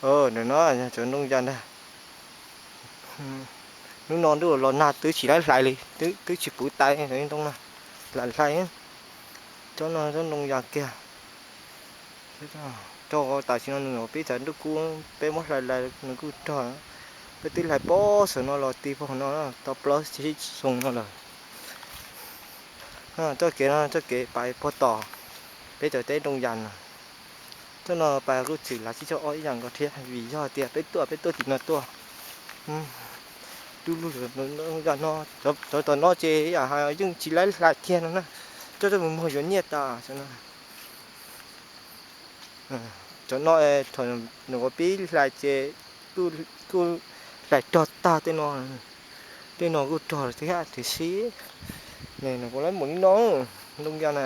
Ntawm no yog cov ntoo yas ntag. Hnub no ntuj los nag twb tsis laib hlais li, twb tsis puv tais cov ntoo no, lam hlais. Cov no cov ntoo yas kiag. Rog tam sim no nws pib txawv ntuj kub, peb muab hlais lais nws kuj rog. Peb twb hlais pob saum no los ti pog no tau plaub tsib xyoo no lawm. Txoj kev no txoj kev pais puag tom peb cov teb ntoo yas no. Txoj no pais kuj txwm lav tsib caug ob ib yam nkaus thiab, vim yog tias peb tuaj peb tuaj tim no tuaj. Du lug, yog no, cov tom no ces yam hais yeej tsis laib hlais kiag no na. Coj coj mus muag yuav nyiaj tas. Cov no thaum nws ua pib hlais ces kuj hlais rog tag tej no. Tej no kuj rog thiab tiam sis nws kuj laib mus li no. Ntoo yas na,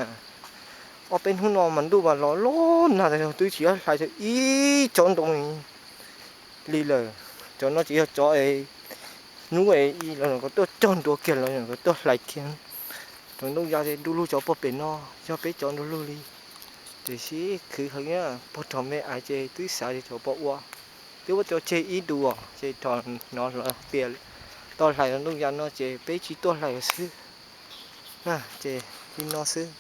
ob peb hnub no mas ntuj mas los los nag tas zog twb tsis hlais tau ib tsob ntoo li lawm. Cov no ces yog cov es hnub es ib los nws kuj tuaj cog ntua kiag los nws kuj tuaj hlais kiag. Cov ntoo yas ces du lug cov puag pem no yog peb cov du lug li. Tiam sis khwv heev na, puag rog me ais ces twb xav tias cov pom ua, twb muab cov tseg ib ntus os, ces rog no los tias tau hlais ntoo yas no ces peb tsis tuaj hlais xwb. Ces li no xwb,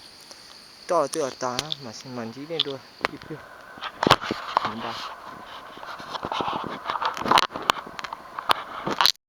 roj twb tas mas ntsib nej dua ib pliag.